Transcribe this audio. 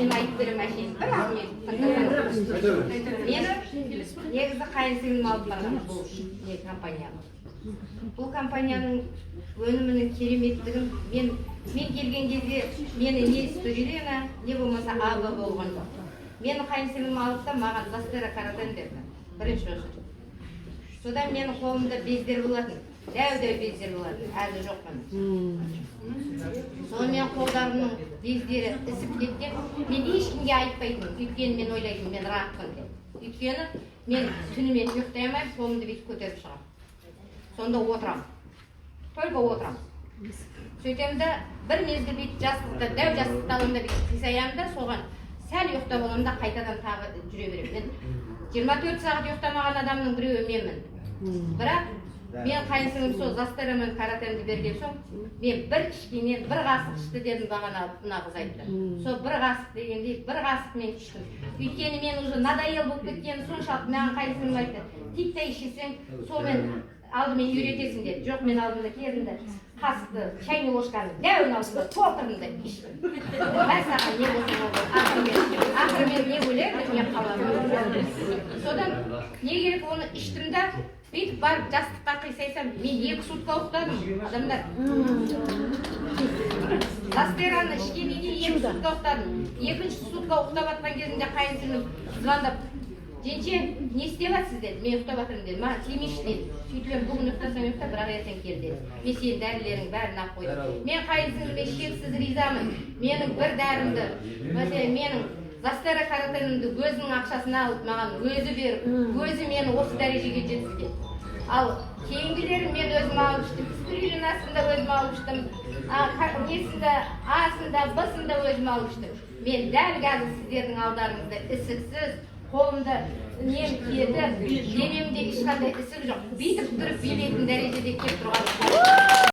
Мен айтып беремін әшейін бір ақ минут, тыңдасаңыз. Мені негізі қайын сіңлім алып барған бұл не компанияға. Бұл компанияның өнімінің кереметтігін мен келген кезде мені не спирулина, не болмаса АБ болған жоқ. Мені қайын сіңлім алып та, маған Застера каротен берді бірінші очередь. Содан менің қолымда бездер болатын, дәу дәу бездер болатын, әлі жоқ міне. Сонымен қолдарымның бездері ісіп кеткен. Мен ешкімге айтпайтынмын, өйткені мен ойлайтынмын, мен ракпын деп. Өйткені мен түнімен ұйықтай алмаймын, қолымды бүйтіп көтеріп шығамын, сонда отырамын, только отырамын. Сөйтемін да, бір мезгіл бүйтіп жастықты, дәу жастықты аламын да, бүйтіп қисаямын да, соған сәл ұйықтап аламын да, қайтадан тағы жүре беремін. Мен 24 сағат ұйықтамаған адамның біреуі менмін. Бірақ мен қайын сіңлім сол Застера мен каротенді берген соң, мен бір ішкеннен, бір қасық ішті дедім бағана, мына қыз айтты, сол бір қасық дегендей, бір қасық мен іштім. Өйткені мен уже надоел болып кеткені соншалық, маған қайын сіңлім айтты: «Титтей ішесең, сонымен алдымен үйретесің», — деді. Жоқ, мен алдында келдім де, қасықты, чайный ложканы дәуін алдым да, толтырдым да, іштім. Мә саған, не болса болды. Ақыры мен не өлемін, не қаламын. Содан не керек, оны іштім да, бүйтіп барып жастыққа қисайсам, мен 2 сутка ұйықтадым, адамдар. Застераны ішкеннен кейін 2 сутка ұйықтадым. Екінші сутка ұйықтап жатқан кезімде қайын сіңлім звондап: «Жеңше, не істеп жатсыз?» — деді. «Мен ұйықтап жатырмын», — дедім. «Маған тимейші», — деді. Сөйтіп едім, «Бүгін ұйықтасаң, ұйықта, бірақ ертең кел», — деді. «Мен сенің дәрілеріңнің бәрін алып қойдым». Мен қайын сіңліме шексіз ризамын. Менің бір дәрімді, мәселен, менің Застера каротенімді өзінің ақшасына алып, маған өзі беріп, өзі мені осы дәрежеге жеткізген. Ал кейінгілерін мен өзім алып іштім, спирулинасын да өзім алып іштім, несін де, асын да, б-сын да өзім алып іштім. Мен дәл қазір сіздердің алдарыңызда ісіксіз, қолымда нем кетіп, денемде ешқандай ісік жоқ, бүйтіп тұрып билейтін дәрежеде келіп тұрған.